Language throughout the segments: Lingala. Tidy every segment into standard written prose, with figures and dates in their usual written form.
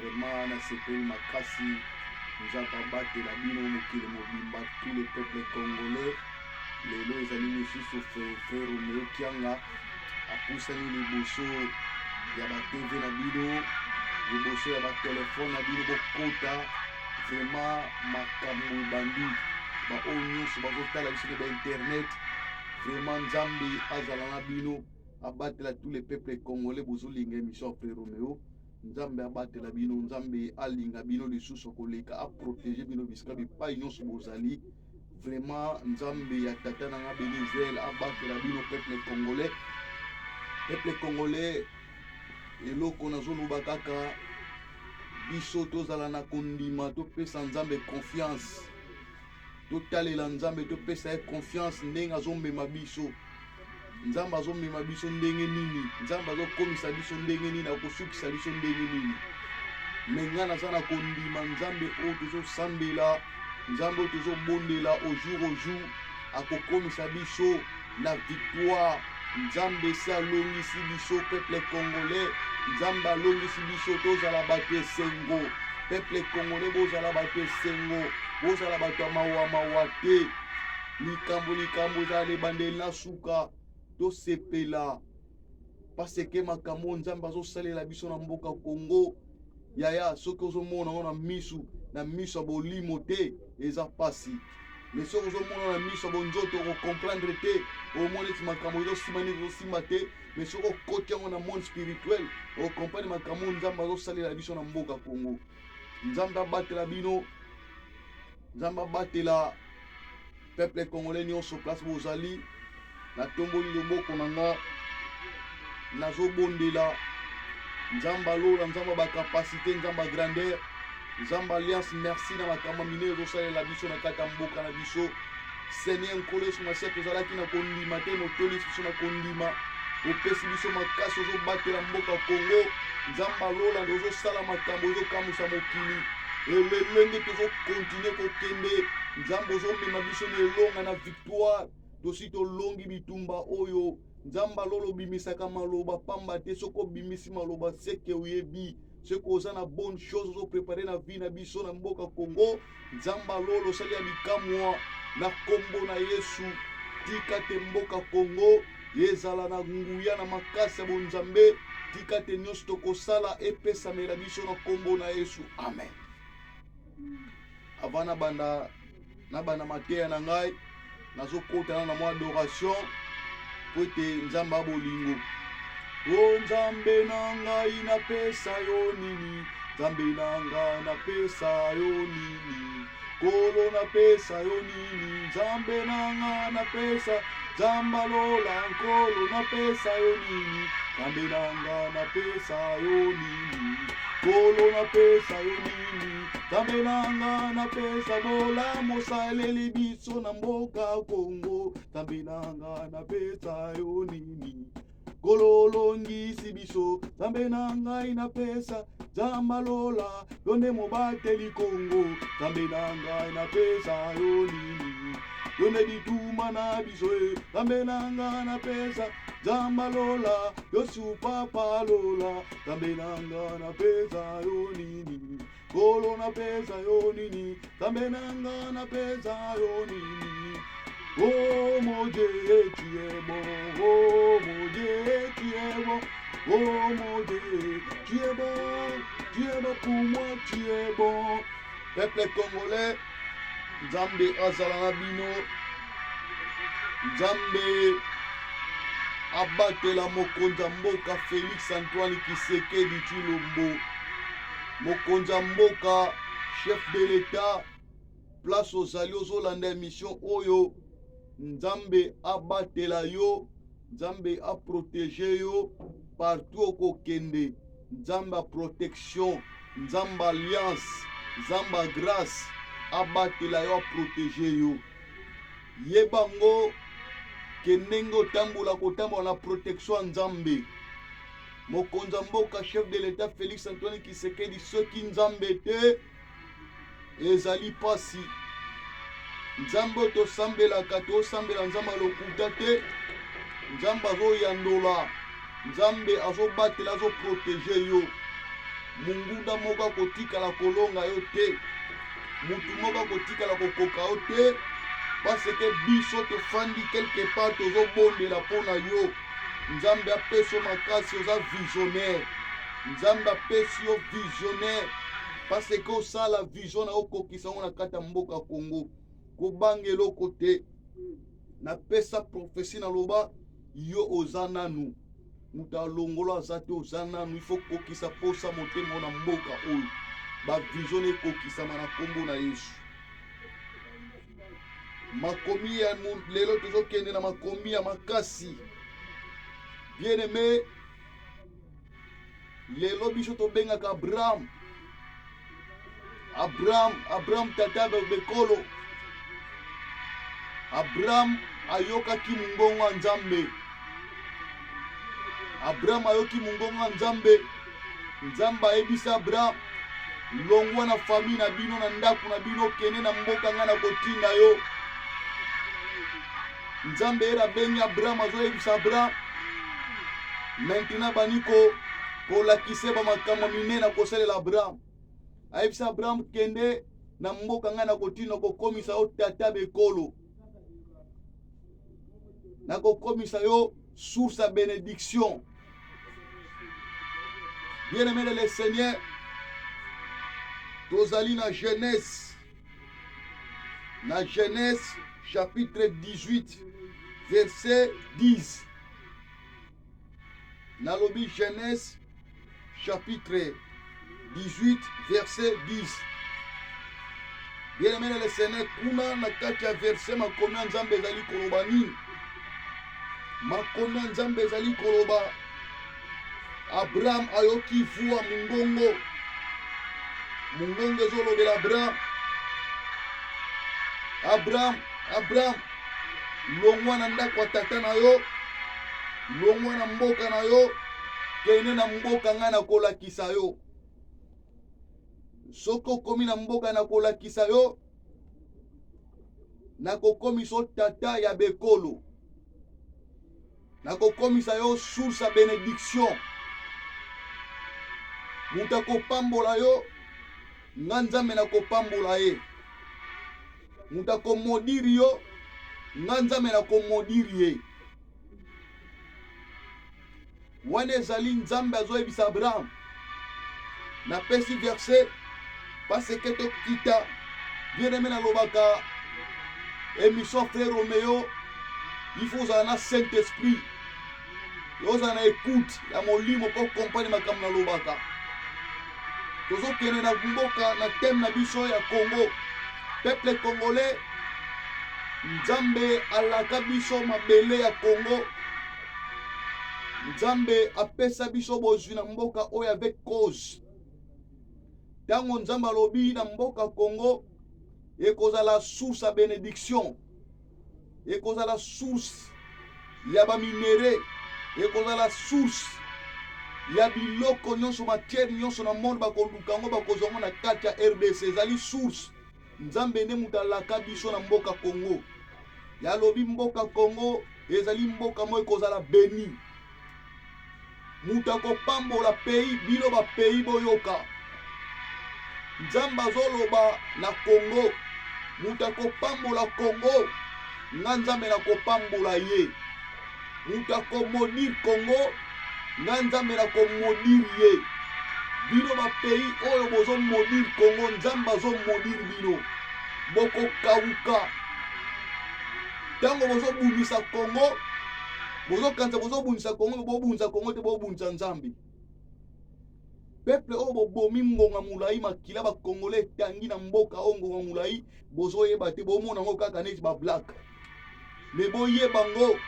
Vraiment nasepeli makasi. Nzambe abatela bino mokili mobimba, tout le peuple congolais. Lelo ezali lisusu frère Romeo Kianga apusani liboso ya ba TV na bino, liboso ya ba telefone na bino, bokota vraiment makambo ebandi. Baoyo nyonso bazotala biso na ba internet, vraiment Nzambe azala na bino, abatela tous les peuples congolais. Bozolinga émission ya frère Romeo, Nzambe abatela bino, Nzambe alinga bino lisusu koleka, aprotege bino bisika bipai nyonso bozali. Vraiment Nzambe ya tata na nga Benizel abatela bino peuple congolais. Peuple congolais, eloko nazoloba kaka biso tozala na kondima, topesa Nzambe confiance, totalela Nzambe, topesa ye confiance ndenge azomema biso. Nzambe azomema biso ndenge nini, Nzambe azokomisa biso ndenge nini, akosukisa biso ndenge nini. Me ngai naza na kondima Nzambe oyo tozosambela, Nzambe oyo tozobondela au jour au jour, akokomisa biso na victoire. Nzambe esi alongisi biso peuple congolais, Nzambe alongisi biso, tozala bato esengo. Peuple congolais, bozala bato esengo, bozala bato ya mawa mawa te. Likambo likambo ezala na ebandeli na suka, tosepela parce que makambo Nzambe azosalela biso na mboka Congo. Yaya, soki ozomona yango na misu, na miso ya bolimo te, eza pasi. Mais soki ozomona na miso ya bonzoto, okokomprendre te, omoni eti makambo ezosimba nini, ezosimba te. Mais soki okoti yango na monde spirituel, okomprendre makambo Nzambe azosalela biso na mboka Congo. Nzambe abatela bino, Nzambe abatela peuple congolais nyonso place bozali. Natomboli loboko na nga, nazobondela Nzambe alola, Nzambe ba capacité, Nzambe grandeur, Nzambe alliance. Merci na makambo minene ozosalela biso na kati ya mboka na biso. Seigneur Nkolo Yesu Masiya, tozalaki na kondima te, motolisi biso na kondima, opesi biso makasi, ozobatela mboka Congo. Nzambe alola, ozosala makambo ozokamwisa mokili. Elenge tozokontinue kokende, Nzambe ozomema biso na elonga na victoire. Tosi tolongi bitumba oyo. Nzambe alola, obimisaka maloba pamba te. Soki obimisi maloba, seke oyebi, soki oza na bonne chose ozoprepare na vie na biso na mboka Congo. Nzambe alola, osali ya bikamwa na kombo na Yesu. Tika te mboka Congo ezala na nguya na makasi ya bonzambe. Tika te nyonso tokosala epesamela biso na kombo na Yesu, amen. Avant nabanda nabanda mateya na ngai, nazokota na mwa adoration po ete Nzambe abolingo. O Nzambe na ngai, napesa yo nini? Nzambe na ngai, napesa yo nini? Kolo, napesa yo nini? Nzambe na ngai, napesa, Nzambe alola, Nkolo, napesa yo nini? Nzambe na ngai, napesa yo nini? Kolo, napesa yo nini? Nzambe na ngai, napesa bolamu osaleli biso na mboka Kongo. Nzambe na ngai, napesa yo nini? Kolo, olongisi biso. Nzambe na ngai, napesa, Nzambe alola, yo nde mobateli Kongo. Nzambe na ngai, napesa yo nini? Yo nde bituma na biso e. Nzambe na ngai, napesa, Nzambe alola, yo supapa lola. Nzambe na ngai, napesa yo nini? Kolo, napesa yo nini? Nzambe na ngai, napesa yo nini? Oh mon Dieu, tu es bon. Oh mon Dieu, tu es bon. Oh mon Dieu, tu es bon. Tu es bon pour moi, tu es bon. Peuple congolais, Nzambe azala na bino. Nzambe abatela mokonzi ya mboka Félix Antoine Tshisekedi Tshilombo. Mokonzi ya mboka, chef de l'État, place ozali ozolanda émission oyo, Nzambe abatela yo, Nzambe aprotege yo partout okokende. Nzambe ya protection, Nzambe alliance, Nzambe ya grâce abatela yo, aprotege yo. Yeba ngo ke ndenge otambola, kotambola na protection ya Nzambe. Mokonzi ya mboka, chef de l'État Félix Antoine Tshisekedi, soki Nzambe te, ezali pasi. Nzambe oyo tosambelaka, tosambela Nzambe alokuta te. Nzambe azoyandola, Nzambe azobatela, azoprotege yo. Mongunda moko akotikala kolonga yo te, mutu moko akotikala kokoka yo te, parce que biso tofandi quelque part tozobondela mpo na yo. Nzambe apesi yo makasi, oza visionnaire. Nzambe apesi yo visionnaire parce que osala vision na okokisa yango na kati ya mboka Congo. Kobanga eloko te. Napesa prophetie, naloba yo oza nanu moto alongolo aza te, oza nanu, il faut kokisa posa motema na mboka oyo, bavision ekokisama na nkombo na Yesu. Makomi ya lelo, tozokende na makomi ya makasi. Bien aimé, lelo biso tobengaka Abraham, Abraham, Abraham tata bekolo. Abraham ayokaki mongongo ya Nzambe. Abraham ayoki mongongo ya Nzambe. Nzambe ayebisi Abraham: longwa na famille na bino, na ndako na bino, kende na mboka ngai nakotinda yo. Nzambe ye abengi Abraham, azoyebisa Abraham maintenant bani kolakisa bamakambo minene akosalela Abraham. Ayebisa Abraham: kende na mboka ngai nakotinda, kokomisa yo tata bekolo, nakokomisa yo source ya bénédiction. Bien-aimé de le Seigneur, tozali na Genèse, na Genèse chapitre 18 verset 10. Nalobi Genèse chapitre 18 verset 10. Bien-aimé de le Seigneur, kuna na kati ya verset, makomi ya Nzambe ezali koloba nini? Makomi ya Nzambe ezali koloba: Abraham ayoki voix, mongongo, mongongo ezolobela Abraham: Abraham, Abraham, longwa na ndako ya tata na yo, longwa na mboka na yo, kende na mboka ngai nakolakisa yo. Soki okomi na mboka nakolakisa yo, nakokomisa yo tata ya bekolo, nakokomisa yo source ya bénédiction. Moto akopambola yo, nga Nzambe nakopambola ye. Moto akomaudire yo, nga Nzambe nakomaudire ye. Wana ezali Nzambe azoyebisa Abraham. Napesi verset parce que tokita. Bien aimé, nalobaka émission Frère Roméo, il faut ozala na Saint Esprit, ozala na écoute ya molimo mpo comprendre makambo nalobaka. Tozokende na mboka na thème na biso ya Congo, peuple congolais. Nzambe alaka biso mabele ya Congo. Nzambe apesa biso bozwi na mboka oyo avec cause. Ntango Nzambe alobi na mboka Congo ekozala source ya bénédiction, ekozala source ya baminerais, ekozala source ya biloko nyonso, matière nyonso na monde bakoluka yango, bakozwa yango na kati ya RDC. Ezali source. Nzambe nde moto alaka biso na mboka Congo. Yalobi mboka Congo ezali mboka moko ekozala béni. Moto akopambola pays, bino bapays boyoka, Nzambe azoloba na Congo: moto akopambola Congo, nga Nzambe nakopambola ye. Moto akomaudire Congo, nga Nzambe nakomaudire ye. Bino bapays oyo bozomaudire Congo, Nzambe azomaudire bino, bokokauka. Ntango bozobundisa Congo, bozokanisa bozobundisa Congo, bobundisa Congo te, bobundisa Nzambe. Peuple oyo bobomi ngonga molai, makila bakongole etangi na mboka oyo ngonga molai, bozoyeba te, bomona yango kaka neti bablagues, mais boyeba ngo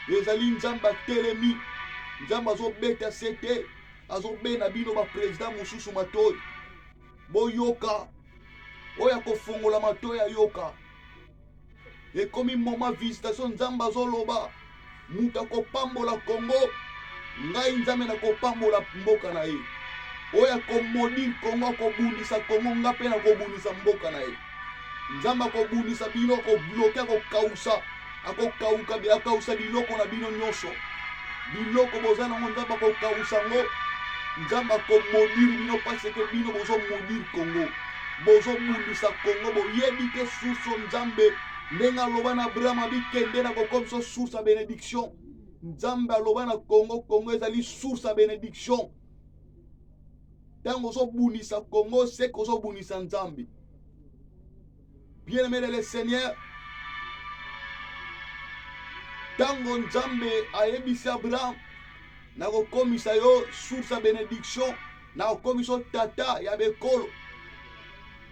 ezali Nzambe atelemi. Nzambe azobeta se te, azobena bino baprésident mosusu matoi. Boyoka, oyo akofongola matoi ayoka. Ekomi moment visitation. Nzambe azoloba: moto akopambola Kongo, ngai Nzambe nakopambola mboka na ye. Oyo akomaudire Kongo, akobundisa Kongo, nga mpe nakobundisa mboka na ye. Nzambe akobundisa bino, akobloquer, akokausa, akokauka, akausa biloko na bino nyonso. Biloko boza nango, Nzambe akokausa yango. Nzambe akomaudire bino parce que bino bozomaudire Congo, bozobundisa Congo, boyebi te source Nzambe ndenge aloba na Abraham abikende na kokomisa source ya benediction. Nzambe aloba na Congo, Congo ezali source ya benediction. Ntango ozobundisa Congo, seke ozobundisa Nzambe. Bien-aimé le Seigneur, ntango Nzambe ayebisi Abraham, nakokomisa yo source ya benediction, nakokomisa yo tata ya bekolo.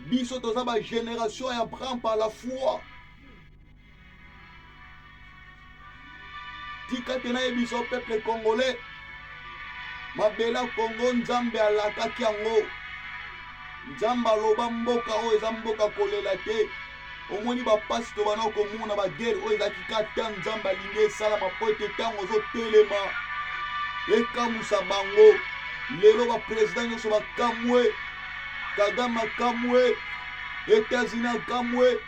Biso toza ba generation ya Abraham par la foi. Tika te nayebisa yo peuple congolais, mabele ya Congo Nzambe alakaki yango. Nzambe aloba mboka oyo eza mboka kolela te. Omoni bapasi tobanda komona baguerre oyo ezalaki kaka Nzambe alingi esalama mpo ete ntango ozotelema ekamusa bango. Lelo bapresident nyonso bakamwe, Kagame akamwe, Etats-Unis akamwe,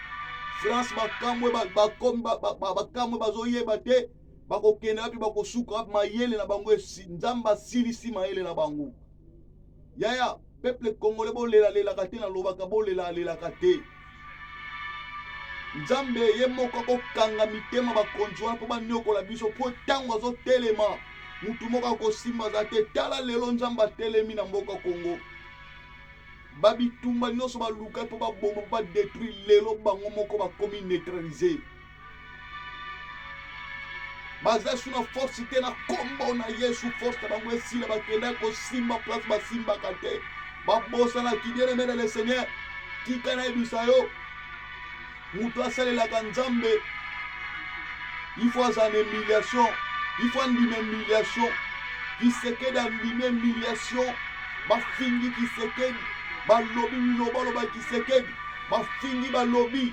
France bakamwe, bakomi bakamwe, bazoyeba te bakokende wapi, bakosuka wapi. Mayele na bango Nzambe asilisi mayele na bango. Yaya peuple congolais, bolelalelaka te, nalobaka bolelalelaka te. Nzambe ye moko akokanga mitema bakonzi wana mpo banyokola biso, mpo ntango azotelema mutu moko akosimba aza te. Tala lelo Nzambe atelemi na mboka Congo, babitumba nyonso baluka mpo baboma, mpo badétruire, lelo bango moko bakomi neutraliser, baza su na force te. Na kombo na Yesu, force na bango esila. Bakenda kosimba place basimbaka te, babosanaki. Bien aimé dans le Seigneur, tika nayebisa yo, moto asalelaka Nzambe, il faut aza na humiliation, il faut andima humiliation. Tshisekedi andimi humiliation. Bafingi Tshisekedi, balobi biloba loba Tshisekedi, bafingi, balobi.